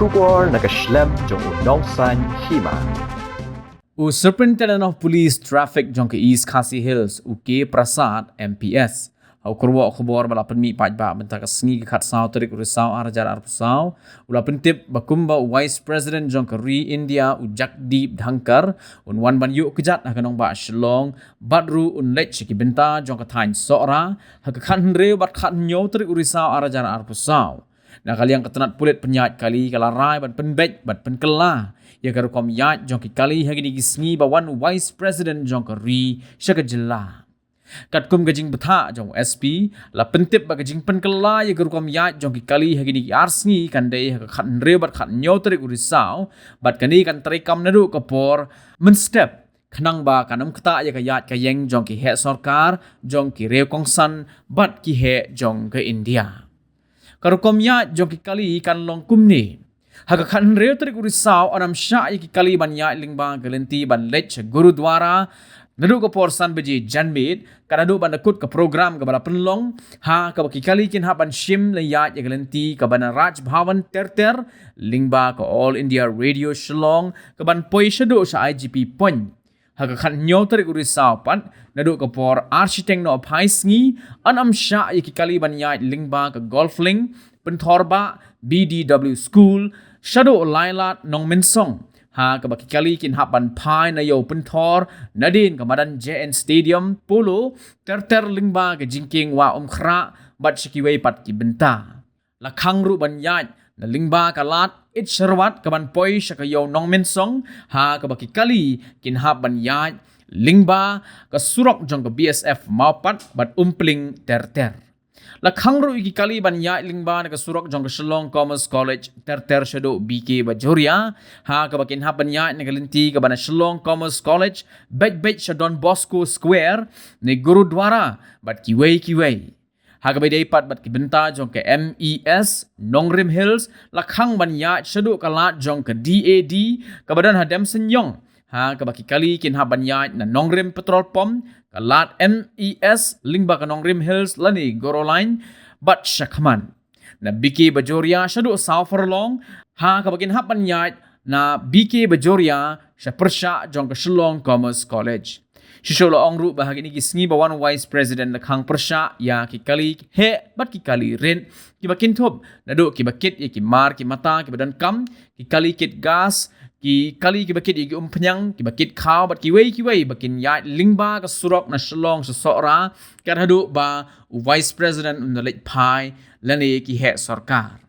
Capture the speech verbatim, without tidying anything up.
Khubor na ka shlem jong u nongsaiñ hima. U Superintendent of Police Traffic jong ka East Khasi Hills, u K Prasad, M P S, ha u kyrwoh khubor ba la pynmih paidbah mynta ka sngi ka khatsaw tarik u Risaw ar hajar arphew saw, u la pyntip ba kumba u Vice President jong ka ri India, u Jagdeep Dhankhar, un wan ban ïuh kjat ha ka nongbah Shillong, bad ruh un leit sha ki bynta jong ka thaiñ Sohra ha ka khathynriew bad khathynñiew tarik u Risaw ar hajar arphew saw. Na ka liang ka tnat pulit pynïaid kali ka la rai ban pynbeit bad pynkylla ïa ka rukom ïaid jong ki kali ha kine ki sngi ba wan u Vice President jong ka ri sha ka jylla. Katkum ka jingbthah jong u S P, la pyntip ba ka jingpynkylla ïa ka rukom ïaid jong ki kali ha kine ki ar sngi kan dei ha ka khathynriew bad khathynñiew tarik u Risaw, bad kane kan treikam naduh ka por mynstep, khnang ba kan ym ktah ïa ka ïaid ka ïeng jong ki heh sorkar, jong ki riew kongsan bad ki heh jong ka India. Ka rukom ïaid jong ki kali kan long kumne: ha ka khathynriew tarik u Risaw yn ym shah ïa ki kali ban ïaid lyngba ka lynti ban leit sha Gurudwara naduh ka por san baje janmiet, ka naduh ban da kut ka program kaba la pynlong, ha kaba ki kali kin hap ban shim leit ïaid ïa ka lynti kaba na Raj Bhavan Ter Ter, lyngba ka All India Radio Shillong, kaban poi shaduh sha I G P Point. Ha ka khathynñiew tarik u Risaw pat, naduh ka por ar shiteng noh phai sngi, yn ym shah ïa ki kali ban ïaid lyngba ka Golf Link, Pynthor Bah, B D W School, shaduh Lailad Nongmynsong. Ha kaba ki kali kin hap ban phai na ïew Pynthor, nadien ka madan J N Stadium, Polo, ter ter lyngba ka jingkieng Wah Umkhrah, bad sha kiwei pat ki bynta. La khang ruh ban ïaid na lyngba ka lad Ïeit Sharwat kaban poi sha ka ïew Nongmynsong, ha kaba ki kali kin hap ban ïaid lyngba ka surok jong ka B S F Mawpat bad Umpling ter ter. La khang ruh ïa ki kali ban ïaid lyngba na ka surok jong ka Shillong Commerce College ter ter shaduh B K Bajoria, ha kaba kin hap ban ïaid na ka lynti kaba na Shillong Commerce College, beit beit sha Don Bosco Square, ne Gurudwara, bad kiwei kiwei. Ha kaba ïadei pat bad ki bynta jong ka M E S Nongrim Hills, la khang ban ïaid shaduh ka lad jong ka D A D kaba don ha Demsenïong, ha kaba ki kali kin hap ban ïaid na Nongrim Petrol Pump, ka lad M E S lyngba ka Nongrim Hills lane Goro Line, bad shakhmat. Na B K Bajoria shaduh saw furlong, ha kaba kin hap ban ïaid na B K Bajoria sha pyrshah jong ka Shillong Commerce College. Shisha la ong ruh ba ha kine ki sngi ba wan u Vice President la khang pyrshah ïa ki kali heh bad ki kali rit, kiba kynthup naduh kiba kit ïa ki mar ki mata kiba donkam, ki kali kit gas, ki kali kiba kit ïa ki umphniang, kiba kit khaw bad kiwei kiwei ba kin ïaid lyngba ka surok na Shillong sha Sohra, kat haduh ba u Vice President un da leit phai lane ki heh sorkar.